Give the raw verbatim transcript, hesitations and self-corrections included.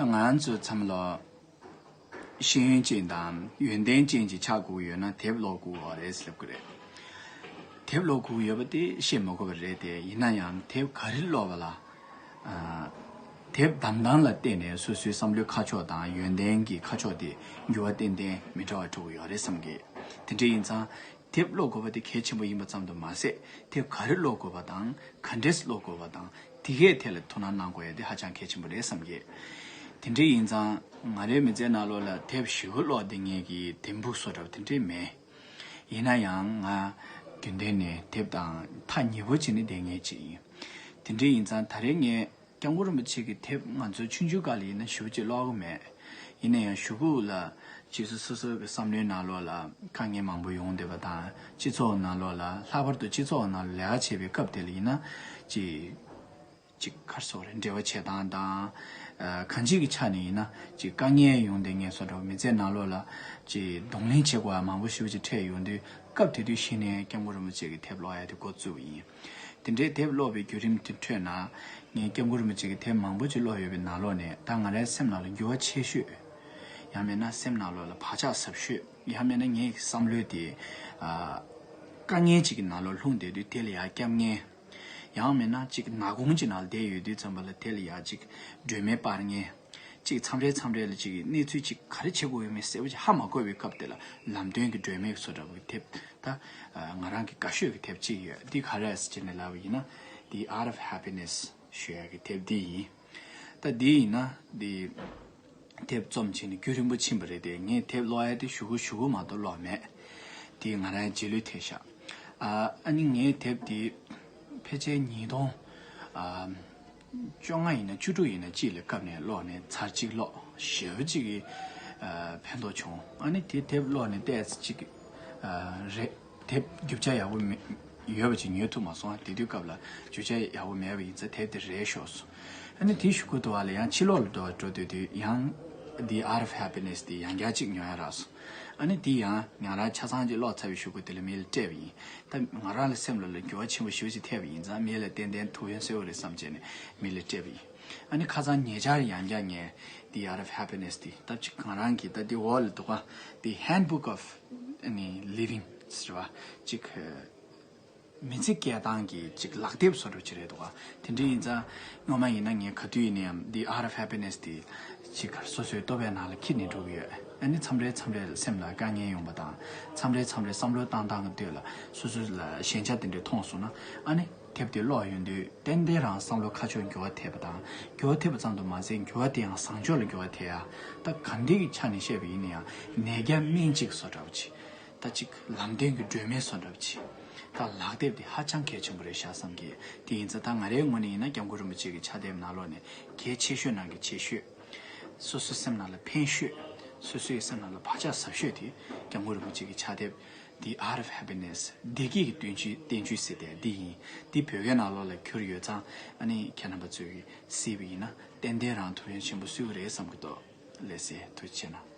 ང་ཚོ་ཚང་མ་ལ་ཤེས་ཡོན་ཅན་དང་ཡོན་ཏན་ཅན་ཅིག་ཆགས་དགོས་ཡོད་ན་དེབ་ཀློག་དགོས་པ་རེད་ཟེར་གི་རེད། དེབ་ཀློག་དགོས་ཡོད་པ་དེ་བཤད་མི་དགོས་པ་རེད་དེ། ཡིན་ན་ཡང་དེབ་ག་རེ་ཀློག་པ་ལ། ཨ། དེབ་བདམས་སྟངས་ལ་བལྟས་ནས་སོ་སོའི་བསམ་བློའི་ཁ་ཕྱོགས་དང་ཡོན་ཏན་གྱི་ཁ་ཕྱོགས་དེ་འགྱུར་བ་ཏན་ཏན་མི་འདྲ་བ་འགྲོ་གི་ཡོད་རེད་བསམ་གི། དེ་འདྲ་ཡིན་ཙང་དེབ་ཀློག་དགོས་པ་དེ་གལ་ཆེན་པོ་ཡིན་པ་ཙམ་དུ་མ་ཟད། དེབ་ག་རེ་ཀློག་དགོས་པ་དང་ག་འདྲས་ཀློག་དགོས་པ་དང་དེ་གའི་ཐད་ལ་ཐུགས་སྣང་གནང་དགོས་ཡ་དེ་ཧ་ཅང་གལ་ཆེན་པོ་རེད་བསམ་གི། དེ་འདྲ་ཡིན་ཙང་ང་རའི་མི་ཚེ་ནང་ལོགས་ལ་དེབ་ཞེ་པོ་ཀློག་བསྡད་མཁན་གྱི་དེབ་འབུ་བཟོ་འདྲ་བ་དེ་འདྲས་མེད། ཡིན་ན་ཡང་ང་རྒྱུན་ལྡན་ནས་དེབ་དང་ཐག་ཉེ་པོ་བྱས་ནས་བསྡད་མཁན་ཅིག་ཡིན། དེ་འདྲ་ཡིན་ཙང་ད་རེས་ངས་སྐྱབས་མགོན་རིན་པོ་ཆེ་གི་དེབ་ང་ཚོའི་ཆུང་ཆུང་སྐབས་ལ་ཡིན་ན་ཞེ་པོ་ཅིག་ཀློག་གི་མེད། ཡིན་ན་ཡང་གཞུག་གུ་ལ་ཕྱིས་སུ་སོ་སོ་གི་བསམ་བློའི་ནང་ལོགས་ལ་དཀའ་ངལ་མང་པོ་ཡོང་བསྡད་པ་དང་། སྤྱི་ཚོགས་ནང་ལོགས་ལ་ལྷག་པར་དུ་སྤྱི་ཚོགས་ནང་ལ་ལས་ཀ་བྱེད་པའི་སྐབས་དེ་ལ་ཡིན་ན་ཅིག་ཅིག་ག་རེ་ཟེར་དགོས་རེད། འབྲེལ་བ་བྱེད་སྟངས་དང་། ཨ། གང་ཅིའི་གི་ཆ་ནས་ཡིན་ན་ཅིག་དཀའ་ངལ་ཡོང་བསྡད་མཁན་བཟོ་འདྲ་བ། མི་ཚེ་ནང་ལོགས་ལ་ཅིག་གདོང་ལེན་བྱེད་དགོས་པ་མང་པོ་ཞེ་པོ་ཅིག་འཕྲད་ཡོང་དུས། སྐབས་དེ་དུས་གཞི་ནས་སྐྱབས་མགོན་རིན་པོ་ཆེ་གི་དེབ་ཀློག་ཡ་དེ་འགོ་བཙུགས་པ་ཡིན། དེ་འདྲའི་དེབ་ཀློག་པའི་བརྒྱུད་རིམ་དེ་ཁྲོད་ན་ངས་སྐྱབས་མགོན་རིན་པོ་ཆེ་གི་དེབ་མང་པོ་ཅིག་ཀློག་ཡོད་པའི་ནང་ལོགས་ནས། ད་ང་རའི་སེམས་ནང་ལ་འགྱུར་བ་ཆེ་ཤོས། ཡང་མིན་ན་སེམས་ནང་ལོགས་ལ་བག་ཆགས་ཟབ་ཤོས། ཡང་མིན་ན་ངའི་བསམ་བློ་དེ། ཨ། དཀའ་ངལ་ཅིག་གི་ནང་ལོགས་ལྷུང་བསྡད་དུས་དེ་ལ་ཡར་བསྐྱབ་མཁན། ཡང་མིན་ན་ཅིག་ནག་ཁུང་ཅིག་ནང་བསྡད་ཡོད་དུས་ཙམ་པ་ལ་དེ་ལ་ཡ་ཅིག་སྒྲོན་མེ་སྤར་མཁན། ཅིག་མཚམས་རེ་མཚམས་རེ་ལ་ཅིག་གནས་ཚུལ་ཅིག་ག་རེ་བྱེད་དགོས་ཡོད་མེད་གསལ་པོ་ཅིག་ཧ་མ་གོ་བའི་སྐབས་དེ་ལ་ལམ་སྟོན་གྱི་སྒྲོན་མེ་བཟོ་འདྲ་བོའི་དེབ། ད་ང་རང་གི་དགའ་ཤོས་ཀྱི་དེབ་ཅིག་ཡོད། འདི་ག་རེ་རེད་ཟེར་ནས་ལབ་པ་ཡིན་ན། The Art of Happiness ཞུ་ཡ་གི་དེབ་འདི་ཡིན། ད་འདི་ཡིན་ན་འདི། དེབ་རྩོམ་བྱས་ནས་རྒྱུན་རིང་པོ་ཕྱིན་པ་རེད་དེ། ངས་དེབ་ཀློག་ཡ་དེ་གཞུག་གུ་གཞུག་གུ་མ་གཏོགས་ཀློག་མེད། དེ་ང་རང་རྗེས་ལུས་ཐེབས་ཤག་ཨ། ཨ་ནི་ངས་དེབ་དེ་ཕལ་ཆེར་ཉིས་སྟོང་། ཨ། བཅོ་ལྔ་ཡིན་ན་བཅུ་དྲུག་ཡིན་ན་གཅིག་ལ་བཀབ་ནས་ཀློག་ནས་ཚར་གཅིག་ཀློག་ཞེ་པོ་ཅིག་གི། ཨ། ཕན་ཐོགས་བྱུང་། ཨ་ནི་དེ་དེབ་ཀློག་ནས་ཏོག་ཙམ་ཅིག་ཨ། རེད། དེབ་རྒྱུ་ཆ་ཡག་པོ་མེད། ཡོད་པ་ཅིག་ཉོ་ཐུབ་མ་སོང་། དེ་དུས་སྐབས་ལ་རྒྱུ་ཆ་ཡག་པོ་མེད་པ་ཡིན་ཙང་དེབ་དེ་རལ་ཤོར་སོང་། ཨ་ནི་དེའི་གཞུག་གུ་དུ་བ་ལ་ཡང་ཕྱི་ལོགས་ལ་འགྲོ་འགྲོ་དུས་དུས་ཡང་The Art of Happiness དེ་ཡང་བསྐྱར་ཅིག་ཉོ་ཡ་རག་སོང་། ཨ་ནི་དེ་ཡང་ང་རང་ཆ་ཚང་ཅིག་ཀློག་ཚར་བའི་གཞུག་གུ་དེ་ལ་མི་ལ་སྤྲད་པ་ཡིན། ད་ང་རང་ལ་སེམས་ལ་ལ་འགྱུར་བ་ཆེན་པོ་ཞེ་པོ་ཅིག་ཐེབས་པ་ཡིན་ཙང་མི་ལ་ཏན་ཏན་ཐུགས་ཕན་གསོས་པ་རེད་བསམ་བྱས་ནས་མི་ལ་སྤྲད་པ་ཡིན། ཨ་ནི་ཁ་སང་ཉེ་ཆར་ཡང་བསྐྱར་ངས་The Art of Happiness དེ། ད་ཅིག་ང་རང་གི་ད་དེ་འོག་ལ་འདུག་ག The Handbook of ཨ་ནི་Living ཟེར་བ་ཅིག་མི་ཚེ་སྐྱེལ་སྟངས་ཀྱི་ཅིག་ལག་དེབ་བཟོ་འདྲ་ཅིག་རེད་འདུག་ག་དེ་འདྲ་ཡིན་ཙང་སྔོན་མ་ཡིན་ན་ངས་ག་དུས་ཡིན་ན་ཡང་The Art of Happiness དེ་ཅིག་སོ་སོའི་ལྟོ་ཕད་ནང་ལ་འཁྱེར་ནས་འགྲོ་གི་ཡོད། ཨ་ནི་མཚམས་རེ་མཚམས་རེ་ལ་སེམས་ལ་དཀའ་ངལ་ཡོང་པ་དང་། མཚམས་རེ་མཚམས་རེ་བསམ་བློ་བཏང་སྟངས་ཀྱི་སྟོད་ལ་སོ་སོ་ལ་ཞན་ཆ་དེ་འདྲ་མཐོང་སོང་ན། ཨ་ནི་དེབ་དེ་ཀློག་ཡོང་དུས་ཏན་ཏན་རང་བསམ་བློ་ཁ་ཕྱོགས་འགྱུར་བ་ཐེབས་པ་དང་། འགྱུར་བ་ཐེབས་པ་ཙམ་དུ་མ་ཟད་འགྱུར་བ་དེ་ཡང་བཟང་ཕྱོགས་ལ་འགྱུར་བ་ཐེབས་ཡ། ད་ག་འདྲ་གི་ཆ་ནས་བཤད་པ་ཡིན་ན་ཡང་ནད་བརྒྱ་སྨན་གཅིག་བཟོ་འདྲ་བ་ཅིག་ད་ཅིག་ལམ་སྟོན་གྱི་སྒྲོན་མེ་བཟོ་འདྲ་བ་ཅིག་ད་ལག་དེབ་དེ་ཧ་ཅང་གལ་ཆེན་པོ་རེད་ཤག་བསམ་གི། དེ་ཡིན་ཙང་ད་ང་རའི་ངོས་ནས་ཡིན་ན་སྐྱབས་མགོན་རིན་པོ་ཆེ་གི་ཕྱག་དེབ་ནང་ལོགས་ནས་གལ་ཆེ་ཤོས་ནང་གི་ཆེ་ཤོས། སོ་སོའི་སེམས་ནང་ལ་ཕན་ཤོས། སོ་སོའི་སེམས་ནང་ལ་བག་ཆགས་ཟབ་ཤོས་དེ་སྐྱབས་མགོན་རིན་པོ་ཆེ་གི་ཕྱག་དེབ་The Art of Happiness བདེ་སྐྱིད་ཀྱི་བསྟན་བཅོས་བསྟན་བཅོས་ཟེར་དེ་འདི་ཡིན། འདི་བོད་སྐད་ནང་ལོགས་ལ་བསྒྱུར་ཡོད་ཙང་། ཨ་ནི་ཁྱེད་རྣམ་པ་ཚོས་གི་གཟིགས་པ་ཡིན་ན་ཏན་ཏན་རང་ཐུགས་ཕན་ཆེན་པོ་གསོས་ཀྱི་རེད་བསམ་གི་འདུག་ལགས་སེ། ཐུགས་རྗེ་ཆེ་གནང་།